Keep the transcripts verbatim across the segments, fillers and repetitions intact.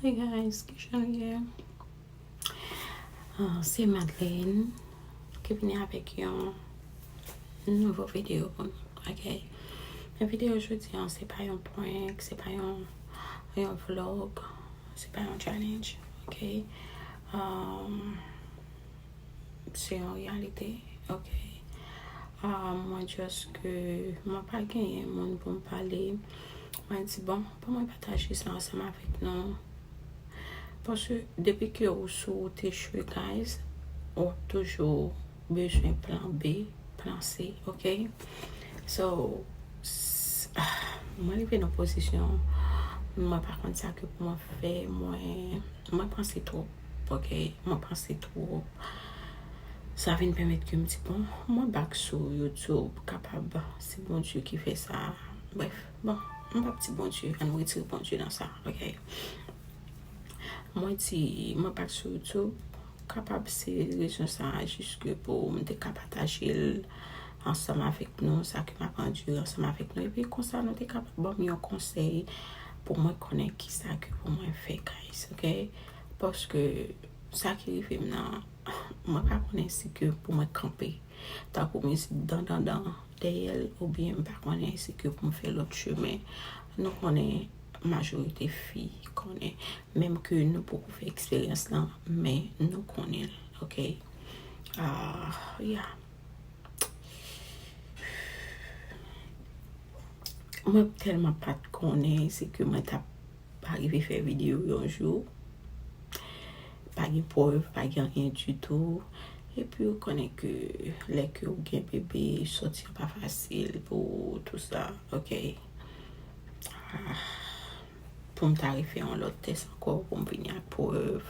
Hey guys, kijan nou ye? Ah, se Madeleine ki vini avèk yon nouvo videyo pou nou, ok? Men videyo jodi an, se pa yon prank, se pa yon, yon vlog, se pa yon challenge, ok? Um, se yon reyalite, ok? Ah, mwen just ke mwen pa genyen moun pou m pale. Mwen di, bon, pou mwen pataje sa ansanm avèk nou. Paske depi ke ou sou wout echwe, guys, w ap toujou bezwen plan B, plan C, ok? So, s- ah, mwen rive nan pozisyon, mwen pa konn sa ke pou mwen fè, mwen, mwen panse twòp, ok? Mwen panse twòp. Sa vin pèmèt ke m di, bon, mwen back sou YouTube, kapab, se Bondye ki fè sa. Bref, bon, m p ap di Bondye, ann retire Bondye nan sa, ok? Mwen di, mwen back sou YouTube, kapab se rezon sa, jis ke pou m te ka pataje l ansanm avèk nou, sa ke m ap andire ansanm avèk nou. Epi konsa, nou te kapab ban m yon konsèy pou mwen konnen kisa ke pou mwen fè, guys, ok? Paske sa ki rive m nan, mwen pa konnen si ke pou mwen kanpe. Tankou mizik dan dan dan dèyè l, oubyen m pa konnen si ke pou m fè lòt chemen. Nou konnen majorite fi konnen. Menm ke nou poko fè eksperyans lan, men nou konnen l, ok? Ah, yeah. Mwen tèlman pa t konnen si ke mwen t ap pa rive fè videyo yon jou. Pa gen prèv, pa gen anyen ditou. Epi ou konnen ke lè ke ou gen bebe, sòti an pa fasil pou tou sa, ok? Ah, pou m ta refè yon lòt tès ankò, pou m vini ak prèv,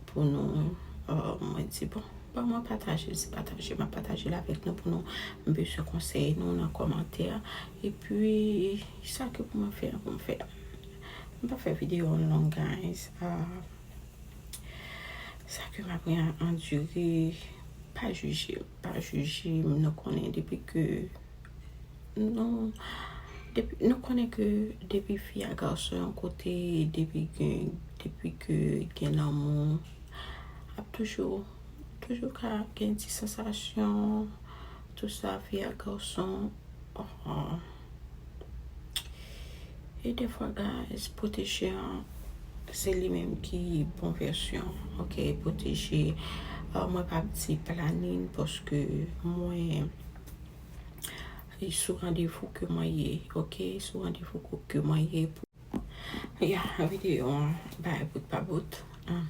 pou nou, euh, mwen di, bon, ban mwen pataje l, se pataje, m ap pataje l avèk nou pou nou, m bezwen konsèy nou nan kòmantè. Epi, sa ke pou mwen fè, pou m fè. M pa fè videyo an long, guys. Ah, sa ke m ap andire, pa jije, pa jije, nou konnen depi ke, nou, depi, nou konnen ke depi fi a gason yon kote, depi gen, depi ke gen lanmou, ap toujou, toujou ka gen ti sansasyon, tou sa, fi a gason. Oh. E defwa, guys, pwoteje an, se li menm ki bon vèsyon, ok? Pwoteje, ah, mwen p ap di planin, paske mwen, e sou randevou ke mwen ye, ok? Sou randevou ke mwen ye pou, ya, videyo an bay bout pa bout. Ah.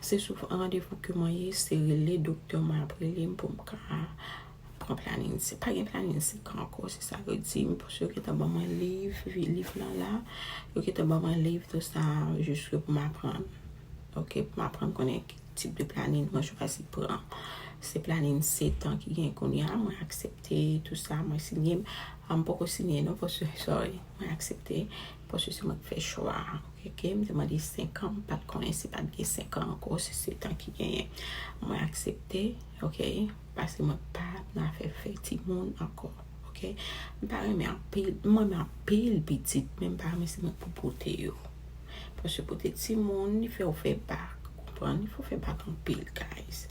Se sou randevou ke mwen ye, se rele doktè mwen ap rele m pou m ka pran planin. Se pa gen planin senk an ankò, se sa yo di m, paske yo gentan ban mwen liv, vi-, liv lan la. Yo gentan ban mwen liv, tou sa, jis ke pou m aprann. Ok, pou m aprann konnen ki tip de planin mwen chwazi pran. Se planin sèt an ki gen kounye a, mwen aksepte tou sa, mwen siyen. Ah, m poko siyen non, paske, sorry, mwen aksepte, paske se mwen ki fè chwa a. Ok, m te mande senk an, m pa t konnen si pa t gen senk an ankò, se sèt an ki genyen. Mwen aksepte, ok, paske mwen pa nan afè fè timoun ankò, ok. M pa renmen anpil, m renmen anpil pitit, men m pa renmen se mwen pou pote yo. Paske pote timoun, li fè w fè bak, konprann? Li fè w fè bak anpil, guys.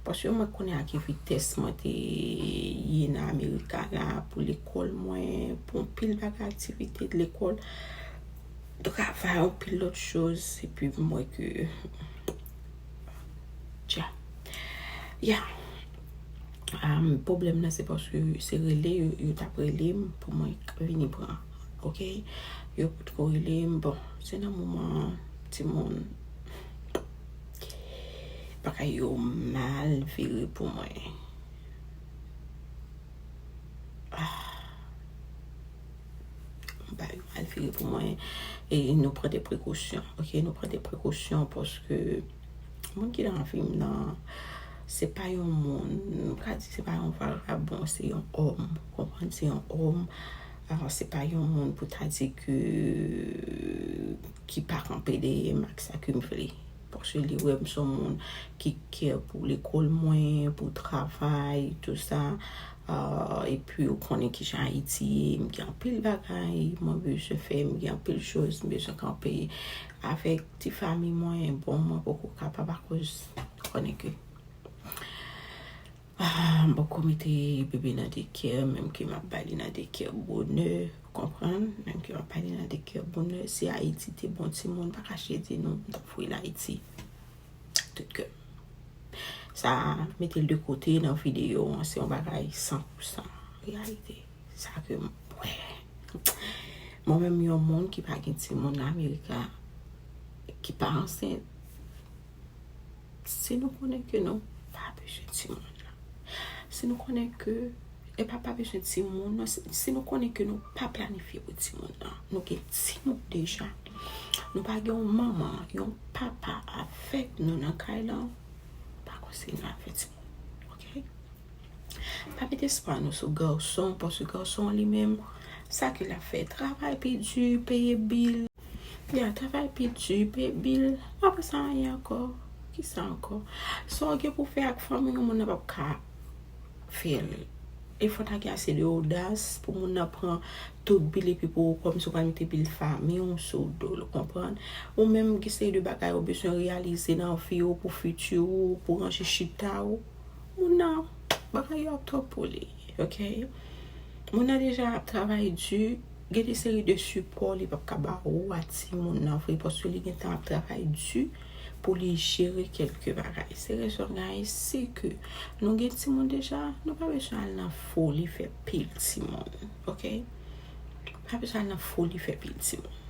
Paske mwen konnen a ki vitès mwen te ye nan Amerika la, pou lekòl mwen, pou anpil bagay, aktivite lekòl, travay, anpil lòt choz, epi m wè ke, tja, ya. Um, pwoblèm nan se paske se rele, yo, yo t ap rele m pou mwen k-, vini pran, ok? Yo potko rele m, bon, se nan moman timoun bagay yo mal vire pou mwen. Ah. Bagay yo mal vire pou mwen. E nou pran de prekosyon, ok? Nou pran de prekosyon paske moun ki nan vi m nan, se pa yon moun, m ka di se pa yon vagabon, se yon òm, konprann? Se yon òm, ah, se pa yon moun pou ta di ke, ki pa kanpe dèyè m ak sa ke m vle. Paske li wè m se yon moun ki kè pou lekòl mwen, pou travay, tou sa. Ah, epi ou konnen kijan Ayiti ye, m gen anpil bagay mwen bezwen fè, m gen anpil choz m bezwen kanpe avèk ti fanmi mwen. Bon, mwen poko kapab akoz ou konnen ke, ah, m poko mete bebe nan dekè, menm ke m ap bay li nan dekè bonè, konprann? Menm ke m ap bay li nan dekè bonè, si Ayiti te bon timoun, pa kache di nou, m t ap voye l Ayiti. Tout kè m. Sa, mete l de kote nan videyo an, se yon bagay san pou san reyalite. Sa ke m wè. Mwen menm, yon moun ki pa gen timoun nan Amerik la, ki pa ansent, si nou konnen ke nou pa bezwen timoun nan, si nou konnen ke, e pa pa bezwen timoun nan, si, si nou konnen ke nou pa planifye pou timoun nan, nou gen timoun deja, nou pa gen yon manman, yon papa avèk nou nan kay lan, pa konseye nou al fè timoun, oke? Pa met espwa nou sou gason, paske gason li menm, sa ke l ap fè, travay pi di, peye bil. Ya, travay pi di, peye bil, apre sa anyen ankò. Kisa ankò? Sa w gen pou fè ak fanmi w, moun nan p ap ka fè l. E fò ta gen ase de odas pou moun nan pran tout bil epi pou ou kòmsi w pral mete bil fanmi w sou do l, ou konprann? Ou menm gen seri de bagay ou bezwen reyalize nan vi w pou fiti w, pou ranje chita w. Moun nan, bagay yo ap twòp pou li, oke? Moun nan deja ap travay di, gen de seri de sipò li p ap ka ba ou a timoun nan vre, paske li gentan ap travay di pou li jere kèlke bagay. Se rezon, guys, si ke nou gen timoun deja, nou pa bezwen al nan foli fè pil timoun, oke? Pa bezwen al nan foli fè pil timoun.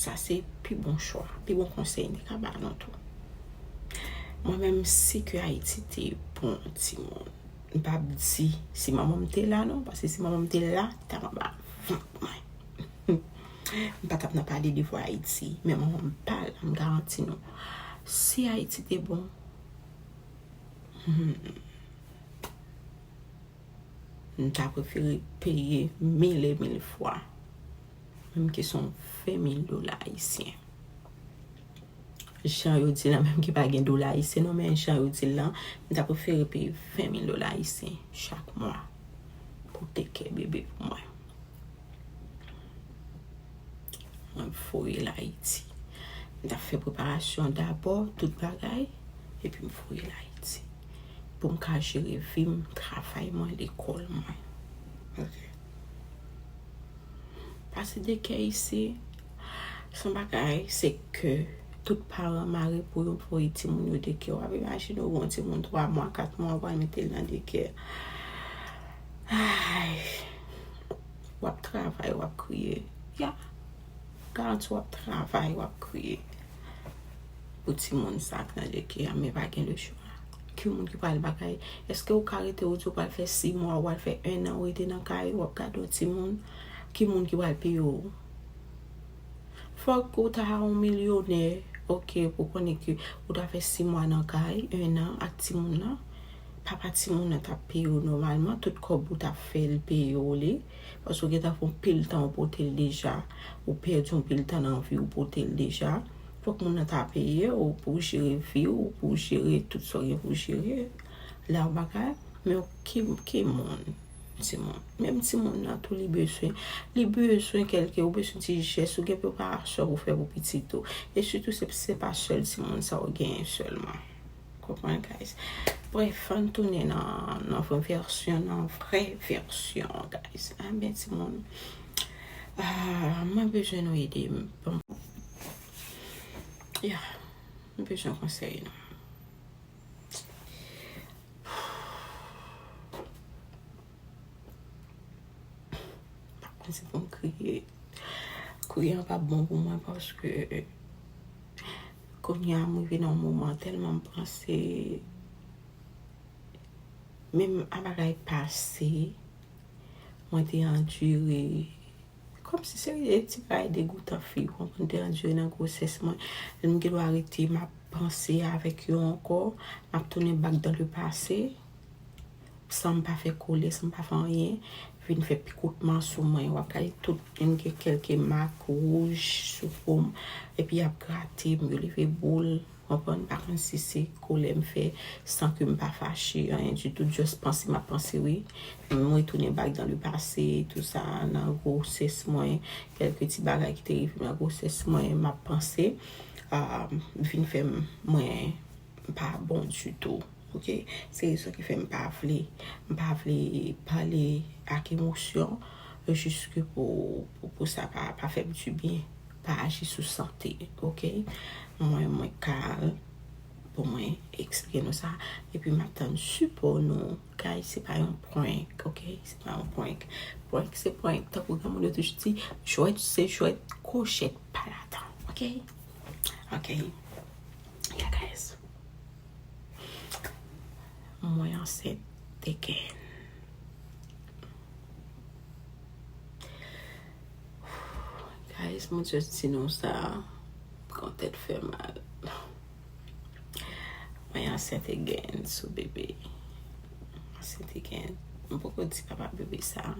Sa se pi bon chwa, pi bon konsèy m te ka ba nou tou. Mwen menm, si ke Ayiti te bon timoun, m p ap di si manman m te la non, paske si manman m te la, li t ap anba vant mwen. M pa t ap nan pale de vwa Ayiti, men manman m pa la, m garanti nou. Si Ayiti te bon, hmm, m ta prefere peye mil e mil fwa, menm ke se yon ven mil dola ayisyen. Jan yo di l lan, menm ke pa gen dola ayisyen non, men jan yo di l lan, m ta prefere peye ven mil dola ayisyen chak mwa pou take care bebe pou mwen. Mwen voye l Ayiti. M ta fè preparasyon dabò, tout bagay, epi m voye l Ayiti. Pou m ka jere vi m, travay mwen, lekòl mwen. Ok. Pase take care isi, se yon bagay, se ke tout paran mare pou yo voye timoun yo take care. W ap imajine w gen yon timoun twa mwa, kat mwa, w pral mete l nan take care. Ay, w ap travay, w ap kriye. Ya. Garanti w ap travay, w ap kriye. Pou timoun sa k nan take care a, men pa gen lechwa. Ki moun ki pral bagay? Èske ou ka rete, ou di ou pral fè sis mwa, ou pral fè en an, ou rete nan kay, w ap gade yon timoun? Ki moun ki pral peye w? Fòk ou ta yon milyonè, ok, pou konnen ke ou ta fè sis mwa nan kay, en an, ak timoun nan. Papa timoun nan t ap peye w nòmalman, tout kòb ou t ap fè l peye w li. Paske w gentan fè yon pil tan ou pote l deja. Ou pèdi yon pil tan nan vi w pote l deja. Fòk moun nan ta peye w pou w jere vi w, pou w jere tout sa w gen pou w jere. La w bagay, men ki, ki moun, timoun. Menm timoun nan tou li bezwen, li bezwen kèlke, ou bezwen ti jès, ou gen preparasyon pou fè pou pitit ou. E sitou se, se pa sèl timoun sa w genyen sèlman. Konprann, guys? Bref, ann tounen nan, nan vrè vèsyon, nan vrè vèsyon, guys. Anben, timoun, ah, mwen bezwen nou ede m. Bon. Ya, mwen bezwen konsèy nou. Pa kòmsi pou m kriye. Kriye an p ap bon pou mwen paske kounye a m rive nan yon moman tèlman m panse menm a bagay pase, mwen te andire. Kòmsi se de ti bagay degoutan fi, w konprann, te andire nan gwosès mwen. Lè m gen dwa rete, m ap panse avèk yo ankò, m ap tounen back dans le passé, san m pa fè kolè, san m pa fè anyen, vin fè pikotman sou mwen. W ap gade tout, m gen kèlke mak wouj sou po m, epi y ap grate m, yo leve boul. Konprann, pa konn si se kolè m fè san ke m pa fache, anyen ditou, just panse m ap panse, wi. M retounen back dans le passé, tout sa, nan gwosès mwen, kèlke ti bagay ki te rive m nan gwosès mwen, m ap panse, ah, vin fè m, mwen, m pa bon ditou, ok? Se rezon ki fè m pa vle, m pa vle pale ak emosyon, jiske pou, pou, pou sa pa, pa fè m dibyen, pa aji sou sante, ok? Mwen, mwen kal pou mwen eksplike nou sa. Epi m ap tann sipò nou. Guys, se pa yon prank, ok? Se pa yon prank. Prank, se prank. Tankou granmoun yo toujou di, jwèt se jwèt, kochèt pa ladan, ok? Ok. Yeah, guys. Mwen ansent again. Guys, mwen just di nou sa, kont tèt fè mal. Mwen ansent again sou bebe. Ansent again. M poko di papa bebe sa.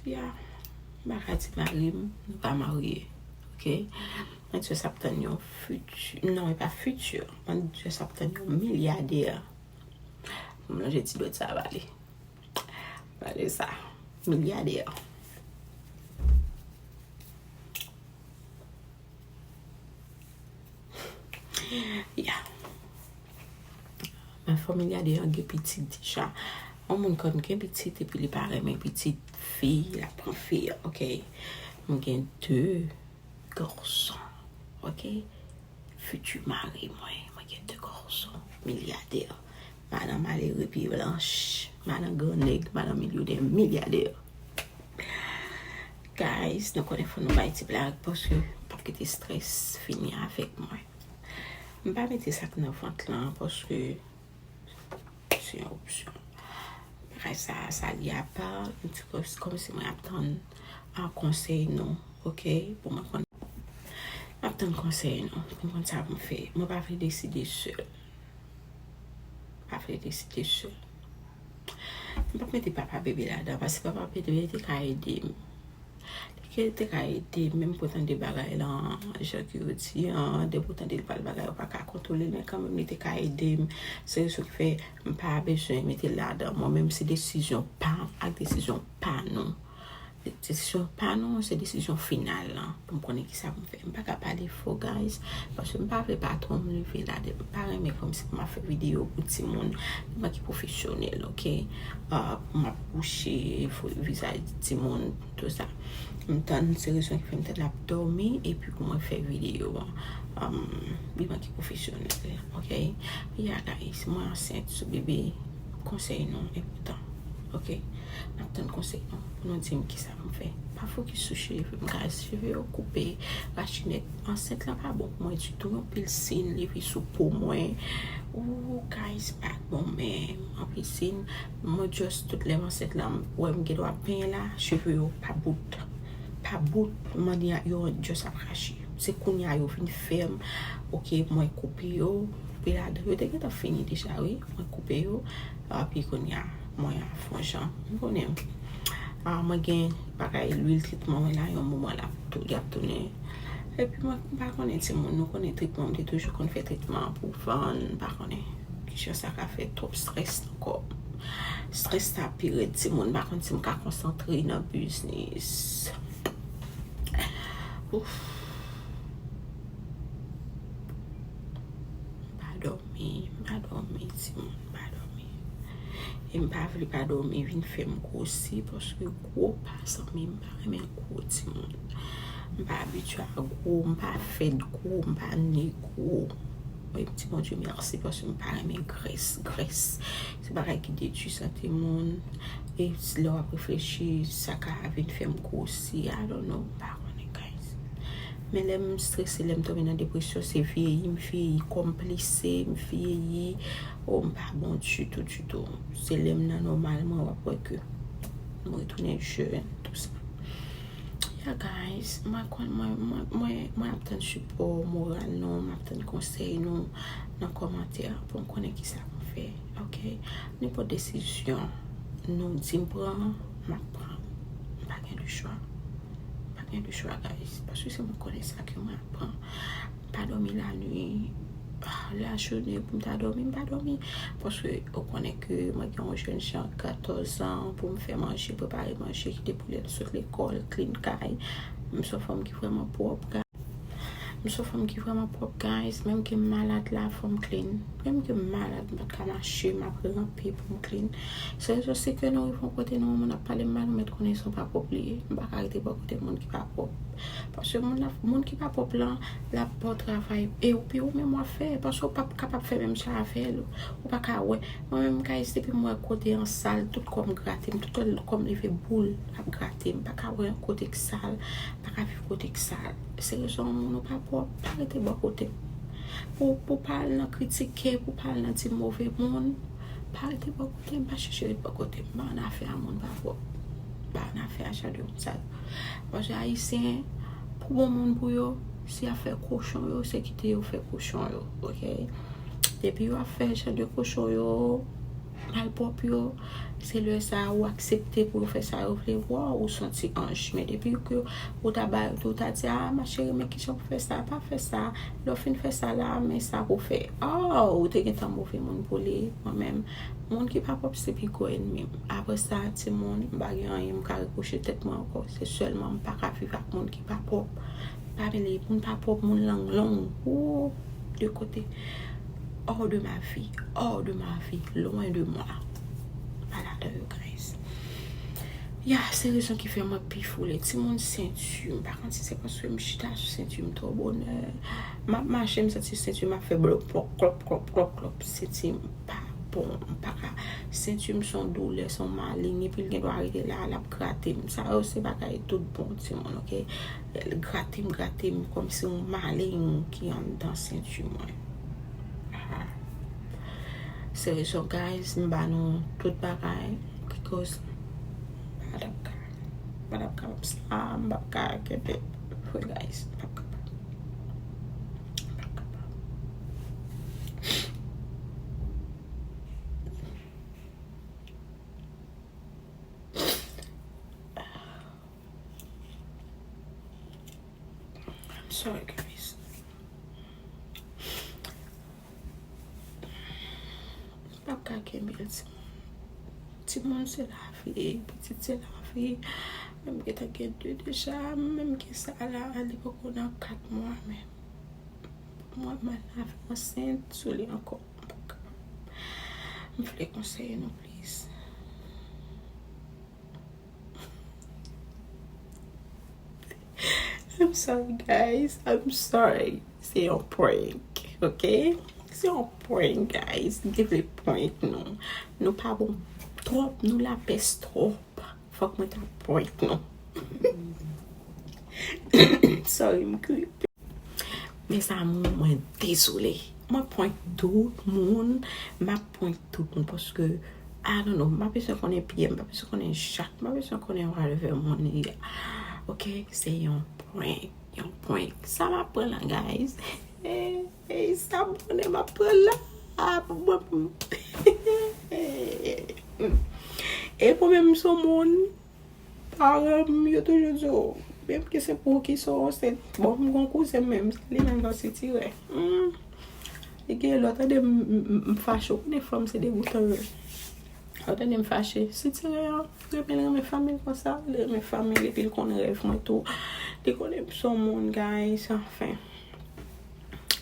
Ya, m pa ka di mari m, nou pa marye. Ok? Mwen just ap tann yon fiti, non, e pa fiti. Mwen just ap tann yon milyadè. Mwen lonje ti dwèt sa pale. Pale sa. Milyadè. Ya. Men fò milyadè an gen pitit deja. Yon moun konn gen pitit epi li pa renmen pitit fi, l ap pran fi, ok? Mwen gen de gason, ok? Fiti mari mwen, mwen gen de gason milyadè. Madan malere pye blanch, madan gran nèg, madan milyonè, milyadè. Guys, nou konnen fò nou bay ti blag paske m p ap kite strès fini avèk mwen. M pa mete sa k nan vant lan paske se yon opsyon. Bagay sa, sa li apa, m di kòm, kòmsi mwen ap tann a konsèy nou, ok? Pou mwen konn, m ap tann konsèy nou, pou m konn sa pou m fè. Mwen pa vle deside sèl. M pa vle deside sèl. M p ap mete papa bebe ladan, paske papa bebe te ka ede m. Li ke te ka ede m, menm pou tande bagay lan, jan ke yo di an, depi w tande l pral bagay, ou pa ka kontwole l, men kanmenm li te ka ede m. Se rezon ki fè m pa bezwen mete l ladan. Mwen menm, se desizyon pa m ak desizyon pa nou. Desizyon pa nou, se desizyon final lan. Pou m konnen kisa pou m fè. M pa ka pale fò, guys, paske m pa vle patwon m leve la. M pa renmen kòmsi pou m ap fè videyo pou timoun. Li manke pwofesyonèl, ok? Ah, pou m ap kouche, fo vizaj timoun, tout sa. M tann, se rezon ki fè m tann ap dòmi, epi pou mwen fè videyo an. Um, li manke pwofesyonèl, ok? Ya, guys, mwen ansent sou bebe, konsèy nou enpòtan, ok? M ap tann konsèy nou pou nou di m kisa pou m fè. Pa fokis sou cheve m, guys. Cheve yo koupe, rache nèt. Ansent lan pa bon pou mwen ditou. Yon pil sin leve sou po mwen. Ooh, guys, pa bon menm. Anpil sin. Mwen just tout lè m ansent lan, m wè m gen dwa penyen la, cheve yo pa bout. Pa bout, m ap di yo just ap rache. Se kounye a yo vin fè m, ok, mwen koupe yo, koupe ladan. Yo te gentan fini deja, wi. Mwen koupe yo, epi kounye a, mwen a fon jan. M konnen, ah, mwen gen bagay lwil tretman mwen la, yon moman l ap tou-, li ap tounen. Epi mwen, m pa konnen timoun, nou konnen tretman, m te toujou konn fè tretman an pou vann, m pa konnen kijan sa ka fè twòp strès nan kò m. Strès sa pi rèd, timoun, m pa konn si m ka konsantre nan biznis. Ouf. M pa dòmi, m pa dòmi, timoun, m pa dòmi. E m pa vle pa dòmi vin fè m gwosi, paske gwo pa zanmi m pa renmen gwo timoun. M pa abitye a gwo, m pa fèt gwo, m pa ne gwo. Mwen di Bondye mèsi paske m pa renmen grès, grès. Se bagay ki detwi sante moun. E lè w ap reflechi, sa ka vin fè m gwosi. I don't know, m pa konnen, guys. Men lè m strese, lè m tonbe nan depresyon, se vyeyi, m vyeyi kò m plise, m vyeyi. Oh, m pa bon ditou, ditou. Se lè m nan nòmal mwen, w ap wè ke m retounen jèn, tout sa. Yeah, guys, mwen konn, mwen, mwen, mwen, mwen ap tann sipò moral nou, m ap tann konsèy nou nan kòmantè pou m konnen kisa pou m fè, ok? Nenpòt desizyon nou di m pran, m ap pran. M pa gen lechwa. M pa gen lechwa, guys, paske se mwen konnen sa ke mwen ap pran. pa dòmi lanwi. Ah, lajounen pou m ta dòmi, m pa dòmi. Paske ou konnen ke mwen gen yon jèn jan katòz an pou m fè manje, prepare manje, kite pou lè l sot lekòl, clean kay. M se yon fanm ki vrèman pwòp, guys. M se yon fanm ki vrèman pwòp, guys. Menm ke m malad la, fò m clean. Menm ke m malad, m pa t ka mache, m ap ranpe pou m clean. Se rezon se ke nou rive yon kote, nou wè moun ap pale m mal, ou mèt konnen se yon pa pwòp li ye. M pa ka rete bò kote moun ki pa pwòp. Paske moun la, moun ki pa pwòp lan, l ap ba w travay. E ou, pi ou menm w ap fè, paske ou p ap kapab fè menm jan avè l. Ou pa ka wè. Mwen menm, guys, depi m wè kote an sal, tout kò m grate m, tout kò m leve boul ap grate m. M pa ka wè yon kote k sal, m pa ka viv kote k sal. Se rezon moun ou pa pwòp, pa rete bò kote m. Pou, pou pa al nan kritike, pou pa al nan di move moun, pa rete bò kote m, pa chèche ret bò kote m. M pa annafè a moun pa pwòp. M pa annafè a jan de moun sa yo. Paske Ayisyen, pou bon moun pou yo, si y ap fè kochon yo, se kite yo fè kochon yo, oke? Depi yo ap fè jan de kochon yo, malpwòp yo, se lè sa a ou aksepte pou yo fè sa yo vle, wè ou se yon ti anj. Men depi ke ou ta ba, ou ta di, "Ah, ma chérie, men kijan pou fè sa?" Pa fè sa. Lè w fin fè sa la, men sa pou fè. Oh, ou te gentan move moun pou li. Mwen menm, moun ki pa pwòp se pi gwo ènmi m. Apre sa, timoun, m pa gen anyen m ka repwoche tèt mwen ankò. Se sèlman m pa ka viv ak moun ki pa pwòp. Pa mele, moun pa pwòp, moun lang long. Wou, de kote. Hors de ma vie. Hors de ma vie. Loin de moi. Pa ladan yo, guys. Ya, se rezon ki fè mwen pi foule. Timoun, senti m. Pa konn si se paske m chita sou senti m twò bonè. M ap mache, m santi senti m ap fè blòp, klòp, klòp, klòp, klòp, klòp. Senti m pa bon, m pa ka. Senti m se yon doulè, se yon maleng, epi l gen dwa rete la, l ap grate m. Sa yo se bagay tout bon, timoun, oke? L grate m, grate m, kòmsi yon maleng ki anndan senti mwen. Ah. Se rezon, guys, m ba nou tout bagay, because m pa t ap ka, m pa t ap kapab sa, m p ap ka kenbe vre, guys, m p ap kapab. M p ap kapab. I'm sorry, guys. M p ap ka kenbe l, timoun. Timoun se lavi, pitit se lavi. Menm gentan gen de deja, menm gen sa la, li poko nan kat mwa menm. Mwen, m al avè ansent sou li ankò. M p ap kapab. M vle konseye nou, please. I'm sorry, guys. I'm sorry. Se yon prank, oke? Se yon prank, guys. M te vle prank nou. Nou pa bon twòp, nou lapès twòp. Fòk mwen ta prank nou. Sorry, m kriye. Mes amours, mwen dezole. Mwen prank tout moun. M ap prank tout moun paske, I don't know, m pa bezwen konnen Pyè, m pa bezwen konnen Jak, m pa bezwen konnen whatever moun li ye. Oke, se yon prank, yon prank. Sa m ap pran la, guys? Ey, sa m konnen m ap pran la. Pou mwen, pou m- E pou menm sou moun. Paran m yo toujou di w, menm ke se pou ki sou se, bon, m gon kouzen menm, se li menm nan sitirè. Hmm. Li gen lè w tande m, m, m, m fache, w konnen fanm se degoutan yo ye. Lè w tande m fache, sitirè an, renmen l renmen fanmi l konsa, li renmen fanmi l, epi l konn rèv mwen tou. Li konnen m se yon moun, guys, anfen.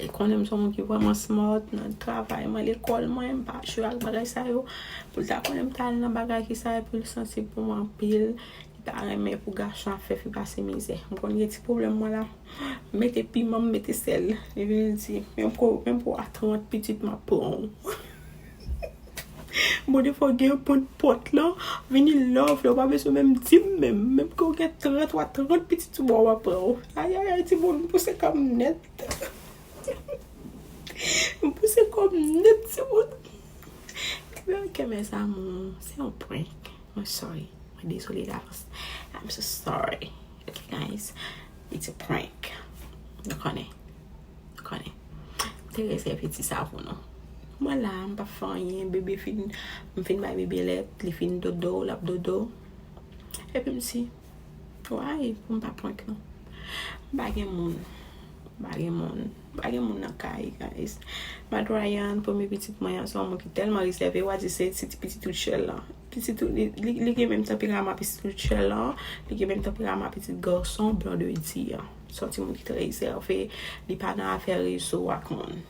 Li konnen m se yon moun ki vrèman smart nan travay mwen, lekòl mwen, m pa jwe ak bagay sa yo. Pou l ta konnen m ta al nan bagay ki sa, epi l sansib pou mwen anpil. Li pa renmen pou gason ap fè fi pase mizè. M konn gen ti pwoblèm mwen la. M mete piman, m mete sèl. Li vin di, menm pou, menm pou a trant pitit, m ap pran w. Bon, defwa w gen yon pòt pòt lan, vini love la, w pa bezwen menm di m menm. Menm ke w gen trant, w a trant pitit sou bò, w ap pran w. Ayayay, timoun, m pouse kò m nèt. M pouse kò m nèt, timoun. Ebyen, ok, mes amours, se yon prank. Mwen sorry. Mwen dezole davans. I'm so sorry. Ok, guys. It's a prank. Nou konnen. Konnen. M te rezève ti sa pou nou. Mwen la, m pa fè anyen, bebe fin, m fin bay bebe lèt, li fin dodo, l ap dodo. Epi m di, why pou m pa prank nou? M pa gen moun. Pa gen moun. Pa gen moun nan kay, guys. Matt Ryan, premye pitit mwen an, se yon moun ki tèlman rezève. W a di se, se ti pitit Rutshelle lan. Pitit, li, li, li gen menm tanperaman pitit Rutshelle lan. Li gen menm tanperaman pitit gason Blondedy an. Se yon timoun ki trè rezève. Li pa nan afè rezo ak moun.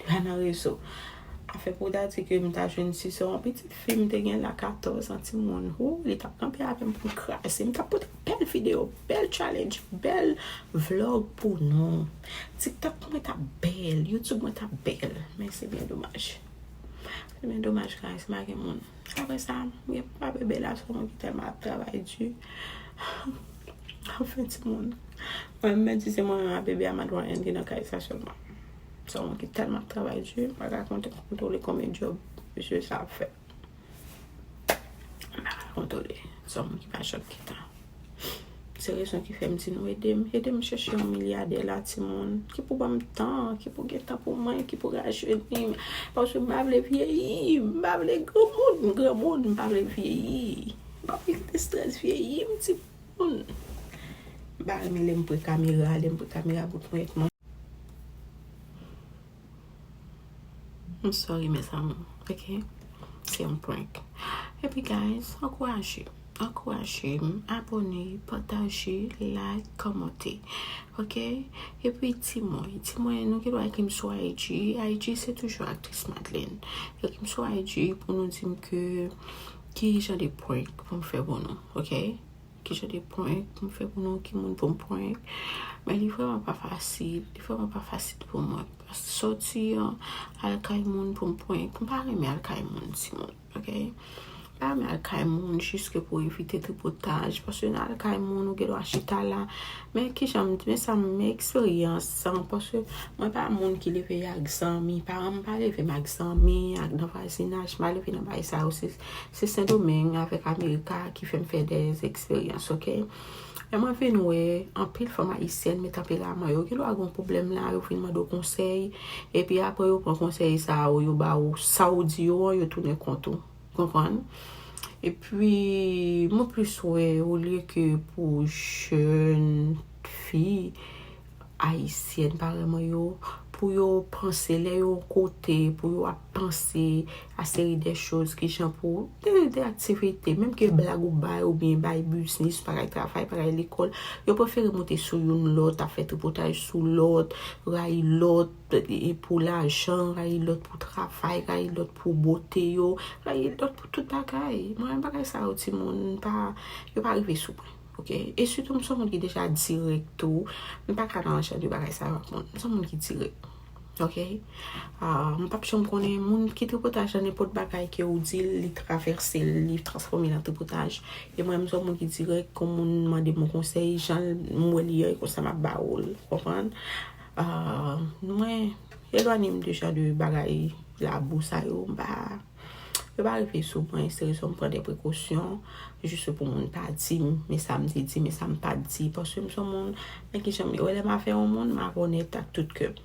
Li pa nan rezo. Afè pou w ta di ke m ta jwenn, si se yon pitit fi m te gen la, katòz an, timoun, hoo, li t ap kanpe avè m pou l kraze. M t ap pote bèl videyo, bèl challenge, bèl vlog pou nou. TikTok mwen t ap bèl, YouTube mwen t ap bèl. Men se byen domaj. Se byen domaj, guys, m pa gen moun. Apre sa, m gen papa bebe la, se yon moun ki tèlman ap travay di. Anfen, timoun. Mwen menm di se mwen menm ak bebe a, Matt Ryan ki nan kay sa sèlman. Se yon moun ki tèlman ap travay di, m pa ka konte, kontwole konbyen djòb mesye sa ap fè. M pa ka kontwole. Se yon moun ki pa janm gentan. Se rezon ki fè m di nou ede m. Ede m chèche yon milyadè la, timoun. Ki pou ban m tan, ki pou gen tan pou mwen, ki pou rajeni m. Paske m pa vle vyeyi, m pa vle granmoun, granmoun, m pa vle vyeyi. M pa vle kite strès vyeyi m, timoun. M pa renmen lè m pre kamera, lè m pre kamera bout mwen ak mwen. I'm sorry, mes amours, ok? Se yon prank. Epi, guys, ankouraje. Ankouraje m, abòne, pataje, like, kòmante. Ok? Epi, di mwen, di mwen, nou gen dwa ekri m sou I G. I G, se toujou Aktris Madeleine. Ekri m sou I G pou nou di m ke ki jan de prank pou m fè pou nou, ok? Ki jan de prank pou m fè pou nou, ki moun pou m prank. Men li vrèman pa fasil, li vrèman pa fasil pou mwen. Sòti an, al kay moun pou m prank. M pa renmen al kay moun, timoun, ok? M pa renmen al kay moun jiske pou evite tripotaj. Paske nan al kay moun, ou gen dwa chita la. Men kijan m, men sa m, men eksperyans an, paske mwen pa moun ki leve ak zanmi. Paran m pa leve m ak zanmi, ak nan vwazinaj. M pa leve nan bagay sa yo. Se, se Sendomeng avèk Amerika ki fè m fè dèz eksperyans, ok? E mwen vin wè, anpil fanm ayisyèn, men tanperaman yo, gen dwa gen yon pwoblèm la, yo vin mande w konsèy, epi apre yo pran konsèy sa yo, yo ba w sa w di yo an, yo tounen kont ou. Konprann? Epi, mwen plis wè, olye ke pou jèn fi ayisyèn, parèy mwen yo, pou yo panse, lè yo kote, pou yo ap panse a seri de choz, kijan pou, de, de aktivite, menm ke blag ou bay, oubyen bay biznis, bagay travay, bagay lekòl, yo prefere monte sou youn lòt, ap fè tripotaj sou lòt, rayi lòt, e pou lajan, rayi lòt pou travay, rayi lòt pou bote yo, rayi lòt pou tout bagay. Mwen, bagay sa yo, timoun, pa, yo pa rive sou mwen. Ok? E sitou, m se yon moun ki deja dirèk tou. M pa ka nan jan de bagay sa yo ak moun. M se yon moun ki dirèk. Ok? Ah, m p ap janm konnen moun ki tripotaj nan nenpòt bagay ke ou di l, li travèse l, li transfòme l an tripotaj. E mwen, m se yon moun ki dirèk, kon moun mande m yon konsèy, jan l, m wè li an, e konsa m ap ba ou l. Konprann? Ah, mwen, elwanye m deja de bagay labou sa yo, m pa, yo pa rive sou mwen, se rezon m pran de prekosyon, jis pou moun pa di m, men sa m te di, men sa m pa t di, paske m se yon moun, men kijan m ye, lè m avè yon moun, m ap onèt ak tout kè m.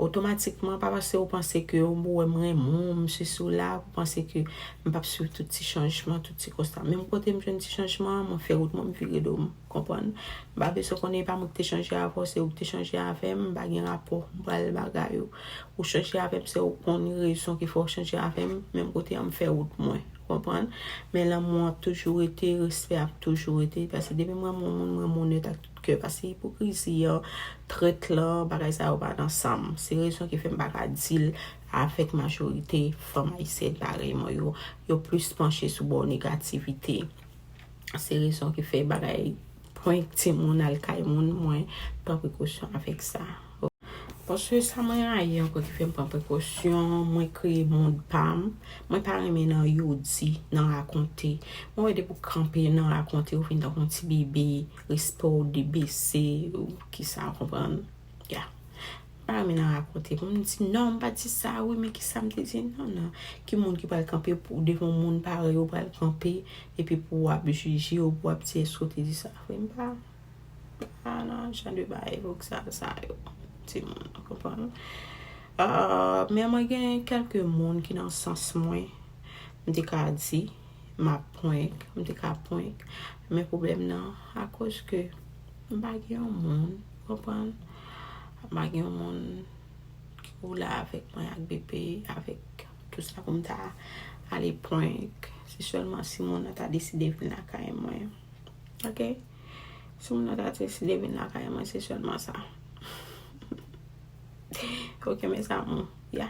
Otomatikman, pa paske ou panse ke ou wè m renmen w, m sesi w la, ou panse ke m p ap swiv tout ti chanjman, tout ti konsa. Menm kote m jwenn ti chanjman an, mwen fè wout mwen, m vire do m. Konprann? M pa bezwen konnen e pa mwen ki te chanje avè w, se ou ki te chanje avè m, m pa gen rapò, m pral bagay ou. Ou chanje avè m, se ou konn rezon ki fè w chanje avè m, menm kote an m fè wout mwen. Konprann? Men lanmou an ap toujou rete, respè ap toujou rete, paske depi m renmen yon moun, m renmen w nèt ak tout kè, paske ipokrizi an, trèt lan, bagay sa yo pa nan san m. Se rezon ki fè m pa ka deal avèk majorite fanm ayisyèn parèy mwen yo. Yo plis panche sou bò negativite. Se rezon ki fè bagay prank timoun, al kay moun, mwen pran prekosyon avèk sa. Paske sa mwen rayi ankò ki fè m pran prekosyon, mwen kreye mond pa m. Mwen pa renmen nan yo di, nan rakonte. Mwen wè depi w kanpe nan rakonte, ou vin tankou yon ti bebe, respè w debese, ou kisa, w konprann? Ya. M pa renmen nan rakonte. Pou m di, "Non, m pa t di sa, wi, men kisa m te di?" Non, non. Ki moun ki pral kanpe pou devan yon moun parèy ou pral kanpe, epi pou w ap jije ou, pou w ap di, "Èske w te di sa vre?" M pa, m pa nan jan de bagay voksal sa yo. Timoun, ou konprann? Ah, men mwen gen kèlke moun ki nan sans mwen, m te ka di, m ap prank, m te ka prank. Men pwoblèm nan, akoz ke m pa gen yon moun, konprann? M pa gen yon moun ki pou la avèk mwen, ak bebe, avèk tout sa pou m ta ale prank. Se sèlman si moun nan ta deside vin lakay mwen. Ok? Si moun nan ta deside vin lakay mwen, se sèlman sa. Ok, mes amours. Ya.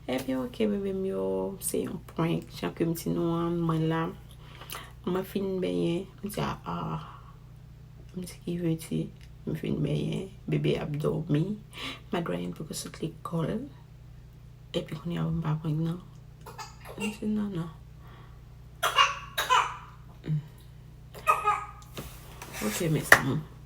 Ebyen, ok, bebe m yo, se yon prank. Jan ke m di nou an, mwen la. Mwen fin benyen, m di, ah, ah. M di, ki vle di, m fin benyen, bebe ap dòmi. Madryan poko sot lekòl. Epi kounye a, m pa prank, non. M di, non, non. Mm. Ok, mes amours.